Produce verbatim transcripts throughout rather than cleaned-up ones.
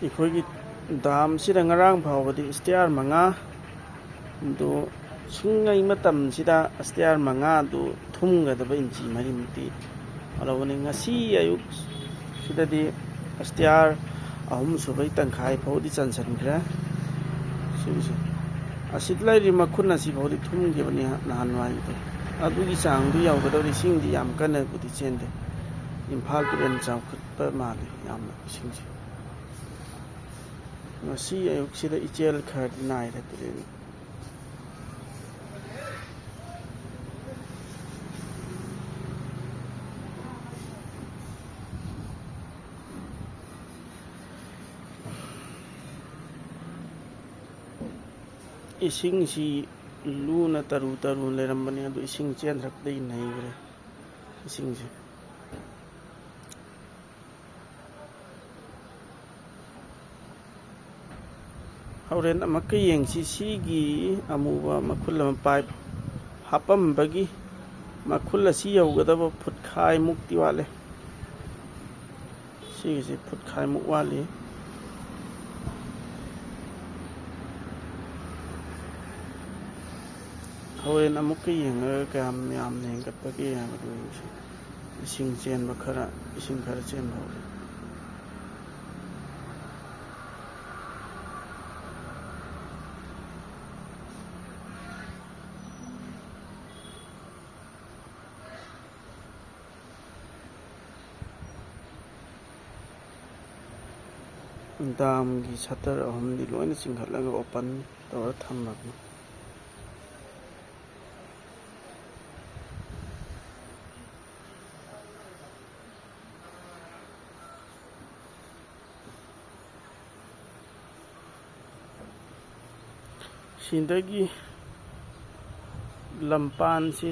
ꯑꯩꯈꯣꯏꯒꯤ ꯗꯥꯝꯁꯤꯗ ꯉꯔꯥꯡ ꯐꯥꯎꯕꯗꯤ ꯁ꯭ꯇꯤꯌꯥꯔ ꯃꯉꯥ ꯑꯗꯨ ꯁꯨꯡꯉꯩ ꯃꯇꯝꯁꯤꯗ ꯁ꯭ꯇꯤꯌꯥꯔ ꯃꯉꯥ ꯑꯗꯨ ꯊꯨꯝꯒꯗꯕ ꯏꯟꯆꯤ ꯃꯔꯤꯃꯨꯛꯇꯤ ꯍꯧꯔꯕꯅꯤ꯫ ꯉꯁꯤ ꯑꯌꯨꯛꯁꯤꯗꯗꯤ ꯁ꯭ꯇꯤꯌꯥꯔ ꯑꯍꯨꯝ ꯁꯨꯕꯩ ꯇꯪꯈꯥꯏ ꯐꯥꯎꯗꯤ ꯆꯟꯁꯤꯟꯈ꯭ꯔꯦ꯫ ꯁꯤꯒꯤꯁꯦ ꯑꯁꯤꯗ ꯂꯩꯔꯤ ꯃꯈꯨꯟ ꯑꯁꯤ ꯐꯥꯎꯗꯤ ꯊꯨꯝꯈꯤꯕꯅꯤ ꯅꯍꯥꯟꯋꯥꯏꯒꯤꯗꯣ꯫ ꯑꯗꯨꯒꯤ ꯆꯥꯡꯗꯨ ꯌꯧꯒꯗꯧꯔꯤ꯫ ꯏꯁꯤꯡꯗꯤ ꯌꯥꯝ ꯀꯟꯅꯕꯨꯗꯤ ꯆꯦꯟꯗꯦ꯫ ꯏꯝꯐꯥꯜ ꯇꯨꯔꯦꯜ ꯆꯥꯎꯈꯠꯄ ꯃꯥꯜꯂꯤ ꯌꯥꯝꯅ ꯏꯁꯤꯡꯁꯦ꯫ ꯉꯁꯤ ꯑꯌꯨꯛꯁꯤꯗ ꯏꯆꯦꯜ ꯈꯔꯗꯤ ꯅꯥꯏꯔꯦ ꯇꯨꯔꯦꯟ꯫ ꯏꯁꯤꯡꯁꯤ ꯂꯨꯅ ꯇꯔꯨ ꯇꯔꯨ ꯂꯩꯔꯝꯕꯅꯤ, ꯑꯗꯨ ꯏꯁꯤꯡ ꯆꯦꯟꯊꯔꯛꯄꯗꯒꯤ ꯅꯩꯈ꯭ꯔꯦ ꯏꯁꯤꯡꯁꯦ꯫ ꯍꯣꯔꯦꯟ ꯑꯃꯨꯛꯀ ꯌꯦꯡꯁꯤ꯫ ꯁꯤꯒꯤ ꯑꯃꯨꯕ ꯃꯈꯨꯜ ꯑꯃ ꯄꯥꯏꯞ ꯍꯥꯞꯄꯝꯕꯒꯤ ꯃꯈꯨꯜ ꯑꯁꯤ ꯌꯧꯒꯗꯕ ꯐꯨꯠꯈꯥꯏꯃꯨꯛꯇꯤ ꯋꯥꯠꯂꯦ꯫ ꯁꯤꯒꯤꯁꯤ ꯐꯨꯠꯈꯥꯏꯃꯨꯛ ꯋꯥꯠꯂꯤ꯫ ꯍꯣꯔꯦꯟ ꯑꯃꯨꯛꯀ ꯌꯦꯡꯉꯒ ꯀꯌꯥꯝ ꯌꯥꯝꯅ ꯍꯦꯟꯒꯠꯄꯒꯦ ꯍꯥꯏꯕꯗꯨ ꯌꯦꯡꯁꯤ꯫ ꯏꯁꯤꯡ ꯆꯦꯟꯕ ꯈꯔ, ꯏꯁꯤꯡ ꯈꯔ ꯆꯦꯟꯕ ꯍꯧꯔꯦ꯫ ꯗꯥꯝꯒꯤ ꯁꯠꯇꯔ ꯑꯍꯨꯝꯗꯤ ꯂꯣꯏꯅ ꯆꯤꯡꯈꯠꯂꯒ ꯑꯣꯄꯟ ꯇꯧꯔ ꯊꯝꯃꯕꯅꯤ꯫ ꯁꯤꯗꯒꯤ ꯂꯝꯄꯥꯟꯁꯤ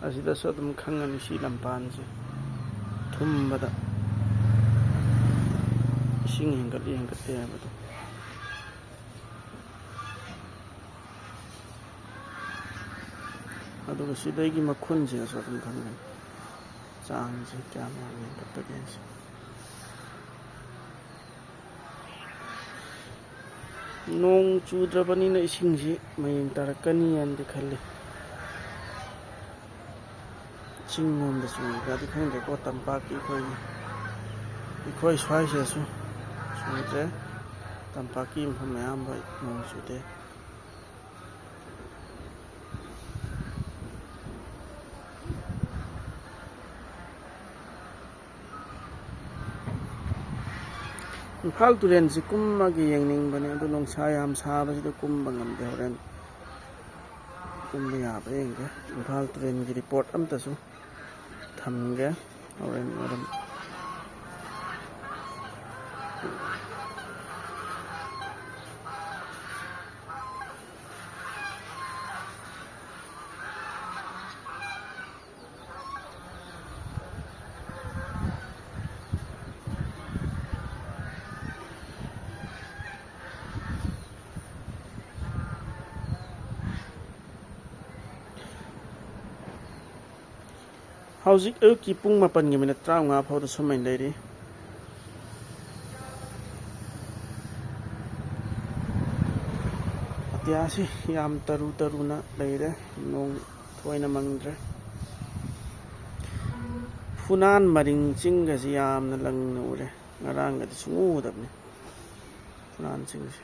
ꯑꯁꯤꯗꯁꯨ ꯑꯗꯨꯝ ꯈꯪꯉꯅꯤ꯫ ꯁꯤ ꯂꯝꯄꯥꯟꯁꯤ ꯊꯨꯝꯕꯗ ꯏꯁꯤꯡ ꯍꯦꯟꯒꯠꯂꯤ ꯍꯦꯟꯒꯠꯇꯦ ꯍꯥꯏꯕꯗꯣ꯫ ꯑꯗꯨꯒ ꯁꯤꯗꯒꯤ ꯃꯈꯨꯟꯁꯤꯅꯁꯨ ꯑꯗꯨꯝ ꯈꯪꯒꯅꯤ ꯆꯥꯡꯁꯦ ꯀꯌꯥꯝ ꯌꯥꯝꯅ ꯍꯦꯟꯒꯠꯄꯒꯦ ꯍꯥꯏꯁꯦ꯫ ꯅꯣꯡ ꯆꯨꯗ꯭ꯔꯕꯅꯤꯅ ꯏꯁꯤꯡꯁꯤ ꯃꯌꯦꯡ ꯇꯥꯔꯛꯀꯅꯤ ꯍꯥꯏꯅꯗꯤ ꯈꯜꯂꯤ꯫ ꯆꯤꯡ ꯂꯣꯝꯗ ꯆꯨꯕ꯭ꯔꯥꯗꯤ ꯈꯪꯗ꯭ꯔꯦꯀꯣ, ꯇꯝꯄꯥꯛꯀꯤ ꯑꯩꯈꯣꯏꯒꯤ, ꯑꯩꯈꯣꯏ ꯁ꯭ꯋꯥꯏꯁꯤꯗꯁꯨ ꯆꯨꯗ꯭ꯔꯦ꯫ ꯇꯝꯄꯥꯛꯀꯤ ꯃꯐꯝ ꯑꯌꯥꯝꯕ ꯅꯣꯡ ꯆꯨꯗꯦ꯫ ꯏꯝꯐꯥꯜ ꯇꯨꯔꯦꯜꯁꯤ ꯀꯨꯝꯃꯒ ꯌꯦꯡꯅꯤꯡꯕꯅꯦ, ꯑꯗꯨ ꯅꯨꯡꯁꯥ ꯌꯥꯝ ꯁꯥꯕꯁꯤꯗ ꯀꯨꯝꯕ ꯉꯝꯗꯦ꯫ ꯍꯣꯔꯦꯟ ꯀꯨꯝꯕ ꯌꯥꯕ꯭ꯔꯥ ꯌꯦꯡꯒꯦ꯫ ꯏꯝꯐꯥꯜ ꯇꯨꯔꯦꯜꯒꯤ ꯔꯤꯄꯣꯔꯠ ꯑꯝꯇꯁꯨ ꯊꯝꯒꯦ꯫ ꯍꯣꯔꯦꯟ ꯃꯔꯝ ꯍꯧꯖꯤꯛ ꯑꯌꯨꯛꯀꯤ ꯄꯨꯡ ꯃꯥꯄꯟꯒꯤ ꯃꯤꯅꯤꯠ ꯇꯔꯥꯃꯉꯥ ꯐꯥꯎꯗ ꯁꯨꯃꯥꯏꯅ ꯂꯩꯔꯤ꯫ ꯑꯇꯤꯌꯥꯁꯤ ꯌꯥꯝ ꯇꯔꯨ ꯇꯔꯨꯅ ꯂꯩꯔꯦ, ꯅꯣꯡ ꯊꯣꯏꯅ ꯃꯪꯗ꯭ꯔꯦ꯫ ꯐꯨꯅꯥꯟ ꯃꯔꯤꯡ ꯆꯤꯡꯒꯁꯤ ꯌꯥꯝꯅ ꯂꯪꯅ ꯎꯔꯦ, ꯉꯔꯥꯡꯒꯗꯤ ꯁꯨꯡꯎ ꯎꯗꯕꯅꯤ ꯐꯨꯅꯥꯟ ꯆꯤꯡꯁꯦ꯫